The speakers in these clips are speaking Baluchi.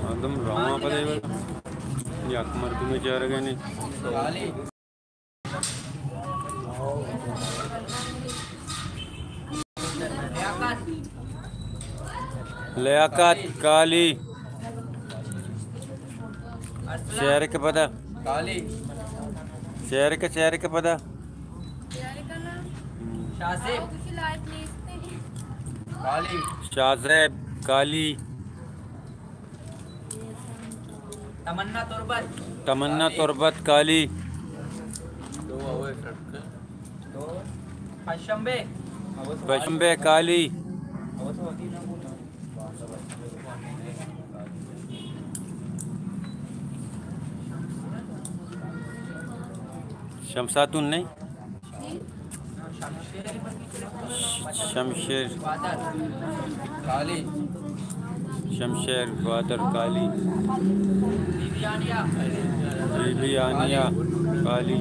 آدم رواں پدے، یک مردمے چارگ ءَ نہ اِنت. لیاقت کالی. شہر کے پدا. شہر کے، شہر کے پدا. شاہ زیب کالی. تمنا تربت. تمنا تربت کالی. پشمبے. پشمبے کالی. شمساتون نہیں؟ شمشیر. شمشیر گوادر کالی. بی بی آنیا کالی.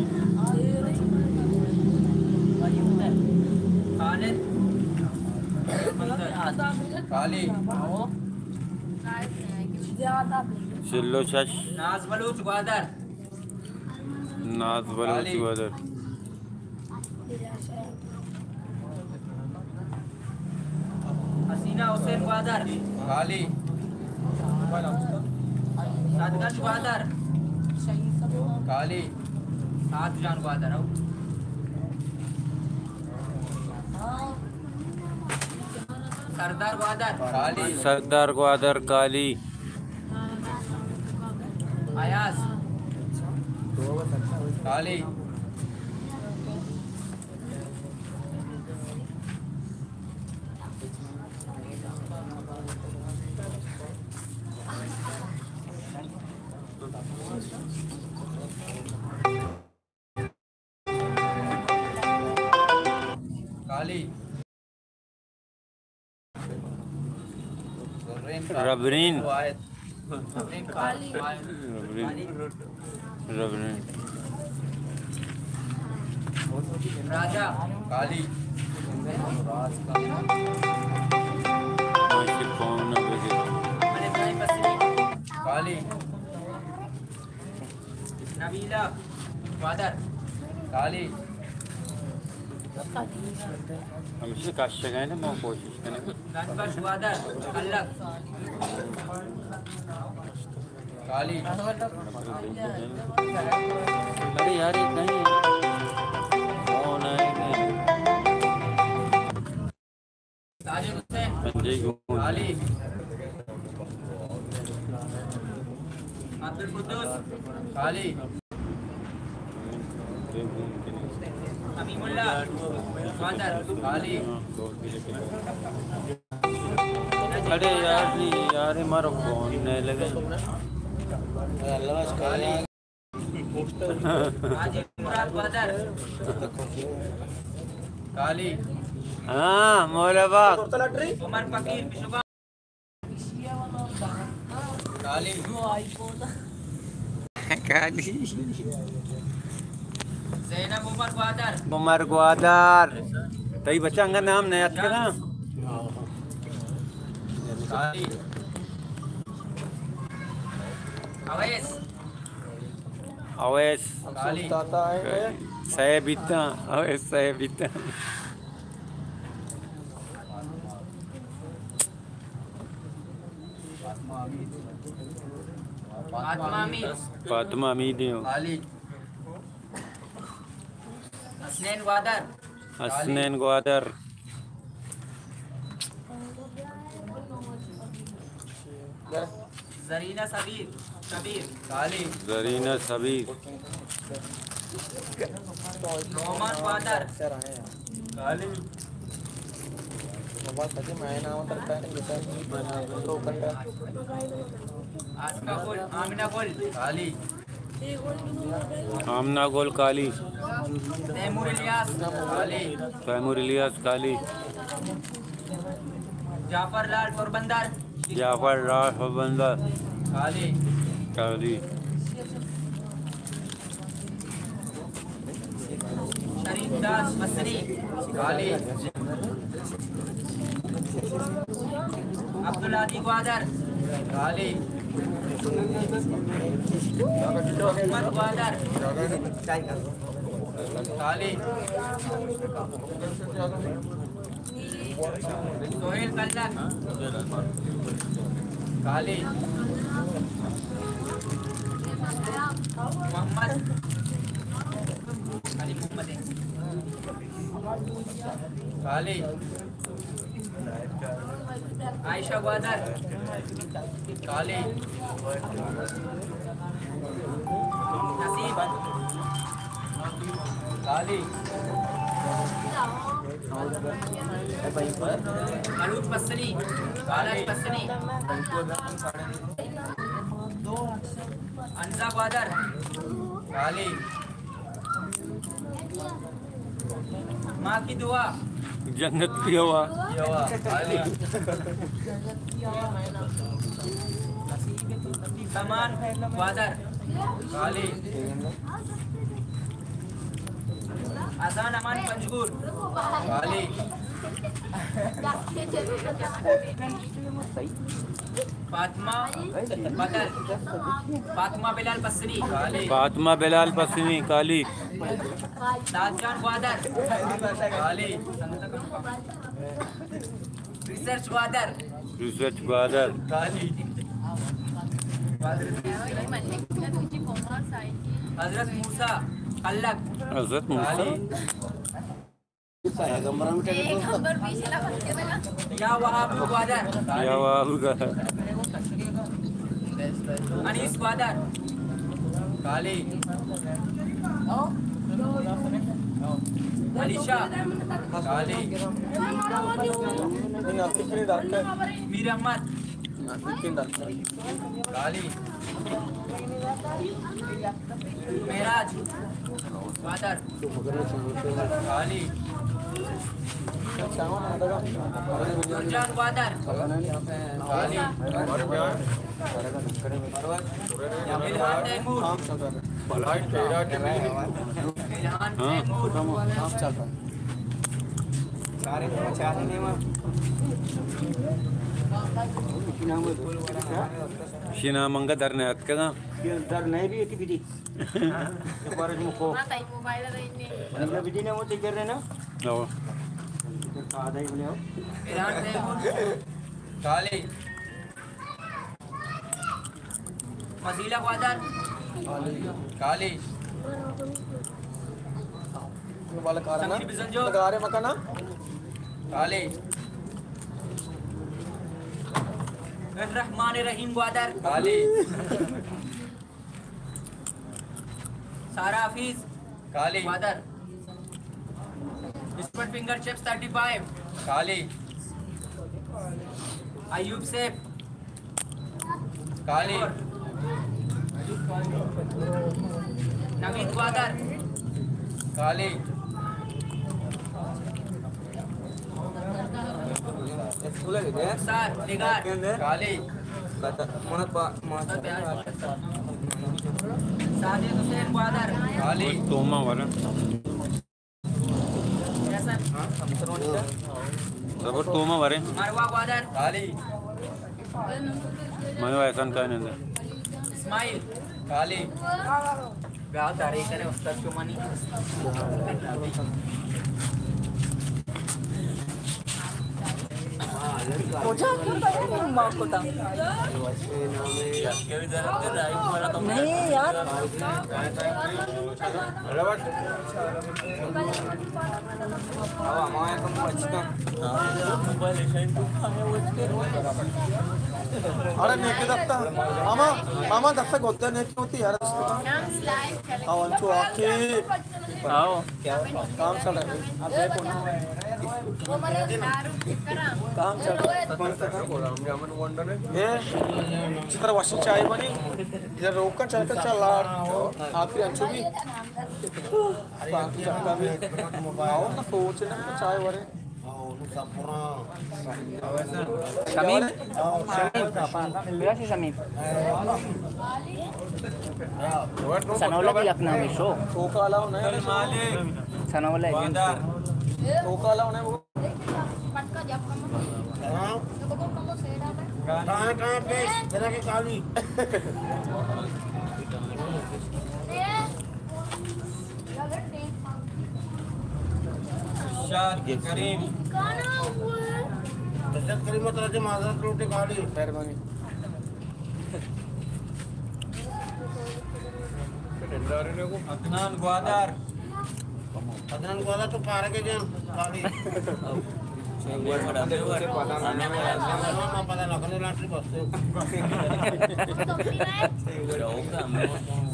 چل و شش. ناز بلوچ گوادر. ناز بلوچ گوادر. حسینہ حسین گوادر. کالی. صدگل گوادر. کالی. سعد جان گوادر. سردار گوادر. کالی. سردار گوادر کالی. ایاز. کالی. کالی. ربرین. ربرین. ربرین. راجہ. کالی. کالی. نبیلہ گوادر. کالی. ہمیشہ کشگ ءَ اِنت، ما کوشش کنیں. گنج بخش گوادر. کلک. کالی. ارے یار، یہ کہیں فون آئے گا. تاجر حسین. سنجے گوند. کالی. عبدالقدوس. کالی. امین اللہ. گوادر. کالی. ارے یار، نہیں یار، مارو فون نہیں لگا. کالی. حاجی مراد گوادر. کالی. ہاں، مولا باغ. عمر فقیر پشگام. کالی. کالی. زینب عمر گوادر. عمر گوادر. تئی بچہ انگا نام نیاتکگ نا؟ کالی. اویس. اویس. کالی. سئے بیتاں، اویس سئے بیتاں. فاطمہ حمید. فاطمہ حمید. کالی. حسنین گوادر. حسنین گوادر. زرینہ صبیر، صبیر. کالی. زرینہ صبیر. رومان گوادر. کالی. آسکا گل، آمنہ گل. کالی. آمنہ گل کالی. تیمور الیاس. کالی. تیمور الیاس کالی. جعفر لال پوربندر. جعفر لال پوربندر. کالی. کالی. شریف الیاس پسنی، کالی۔ عبدالہادی گوادر، کالی۔ محمد گوادر، کالی۔ سہیل کلک، کالی۔ محمد، علی محمد، کالی۔ عائشہ گوادر، کالی۔ نصیب، کالی۔ خلود پسنی، بالاچ پسنی۔ حمزہ گوادر، کالی۔ ماں کی دعا۔ جنت کی ہوا۔ کی ہوا، کالی۔ سامان گوادر، کالی۔ اذان امان پنجگور، کالی۔ فاطمہ بدل، فاطمہ بلال پسنی، کالی۔ فاطمہ بلال پسنی، کالی۔ سعد جان گوادر، کالی۔ ریسرچ گوادر۔ ریسرچ گوادر۔ کالی۔ حضرت موسیٰ، کلک۔ حضرت موسیٰ۔ کالی۔ یا وہاب گوادر۔ یا وہاب گوادر۔ انیس گوادر، کالی۔ علی شاہ، کالی۔ میر احمد، کالی۔ معراج گوادر، کالی۔ جان گوادر، کالی۔ الہان تیمور، الہان تیمور۔ شینا منگا در نیاتکگاں۔ در نہ بیتی بدی۔ دوبارہ جمع کو۔ نہ بدی نہ ہوتے کر رہے نا۔ او۔ کالی۔ فضیلہ گوادر، کالی۔ سمشی بزنجو، گارے مکنا، کالی۔ الرحمن الرحیم گوادر، کالی۔ سارا حفیظ، کالی۔ گوادر۔ اسپٹ فنگر چپس تھرٹی فائیو، کالی۔ ایوب سیف، کالی۔ نوید گوادر، کالی۔ سار نگار، کالی۔ ساجد حسین گوادر، کالی۔ توما ورن۔ زبر توما ورے۔ مروہ گوادر، کالی۔ منو احسان کا نندے۔ اسماعیل، کالی۔ بیا تاریخ نے استاد کو منی۔ کجا کتا؟ نہیں یار۔ ارے نیکی دستا، ماما، ماما دستا گوتے نیکی ہوتی یار۔ او انچو آکی۔ آؤ۔ کام چل رہا ہے۔ کام چل رہا ہے۔ اے، چتر واشنگ چائے بنی۔ ادھر روک کر چل کر چل لاڑ۔ آخری انچو بھی۔ باقی جگہ بھی۔ آؤ نا، سوچ نا، چائے ورے۔ شمیم، شمیم، بیا شی شمیم۔ سنولا کی اپنا ہمیشو۔ گوادر۔ کہاں؟ کہاں، کہاں پیش؟ ذرا کہ کالی۔ ارشاد کریم۔ ارشاد کریم، ترا چہ معذرت لوٹے کالی۔ مہربانی۔ عدنان گوادر۔ عدنان گوادر تو پارے کے جان، کالی۔ ما پتہ نہ کنوں، لاٹری بستے۔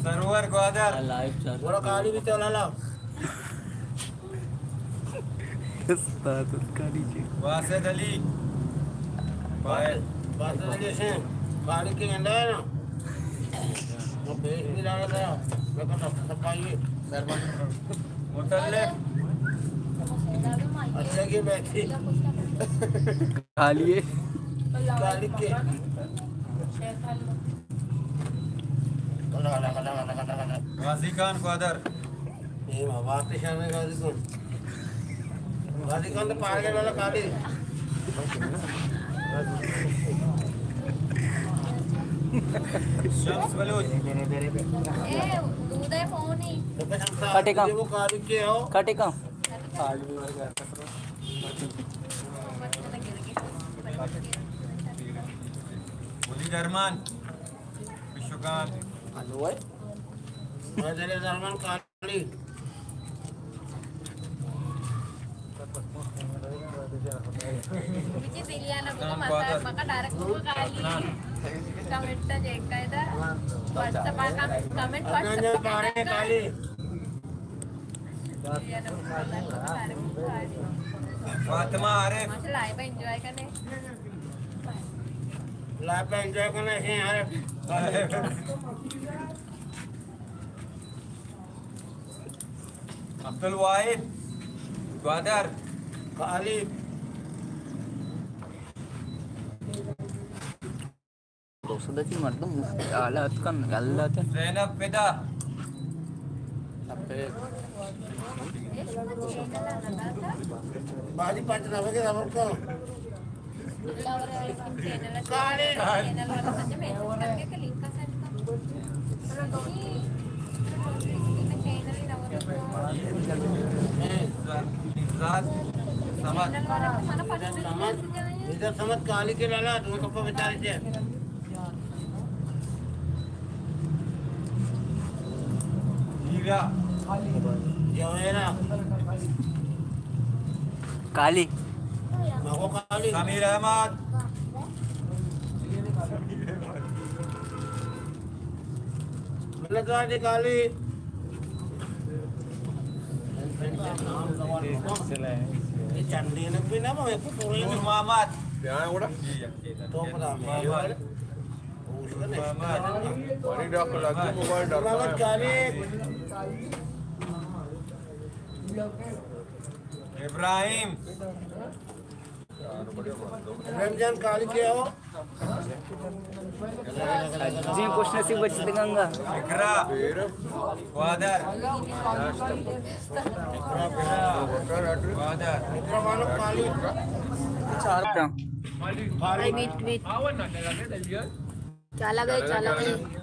سرور گوادر۔ گڑا کالی بھی تو لالا۔ استاد کالی جی۔ باسط علی۔ باسط علی سے کالی کے گنڈا ہے نا؟ وہ پیش بھی لانا تھا، میں کہا، صفائی ہے۔ مہربانی۔ متعلق۔ اچھا، یہ میں تھی۔ کالی ہے۔ کالی کے۔ غازی خان گوادر۔ اے بابا، آتش آنے غازی خان۔ غازی خان تو پار گئے والا کالی۔ شمس بلوچ۔ اے، دودے فونی۔ کٹے کا؟ وہ کالی کے ہو؟ کٹے کا؟ ولید ارمان۔ پشکان۔ ہلو ہے۔ ولید ارمان کالی۔ مجھے دلیانا کو متا، مکا ڈائریکٹ کو کالی۔ کمنٹ تا چیک کر دا۔ واٹس ایپ آ کا کمنٹ، واٹس ایپ پہ کالی۔ فاطمہ عارف۔ ماشاءاللہ، لائیو انجوائے کرنے۔ لائیو انجوائے کرنے سے عارف۔ عبدالواحد گوادر۔ کالی۔ دو سد ءَ چہ مردم حالات کن، یلہ اتن۔ زینب فدا۔ باجی پنچ نفر کے خبر کو۔ ادھر سمجھ کالی کے لالا، دو کپا بچارے تھے۔ ہیرا۔ جواہرا۔ کالی۔ مگو کالی۔ سمیر احمد۔ ملت وار دی کالی۔ چندین بھی نہ، نور محمد۔ تو پتا محمد۔ ابراہیم۔ ابراہیم جان کالی کے ہو؟ جی، خوش نصیب بچت گنگا۔ اقرا۔ گوادر۔ گوادر۔ اقرا والو کالی۔ Wait, wait. چالا گئے، چالا گئے۔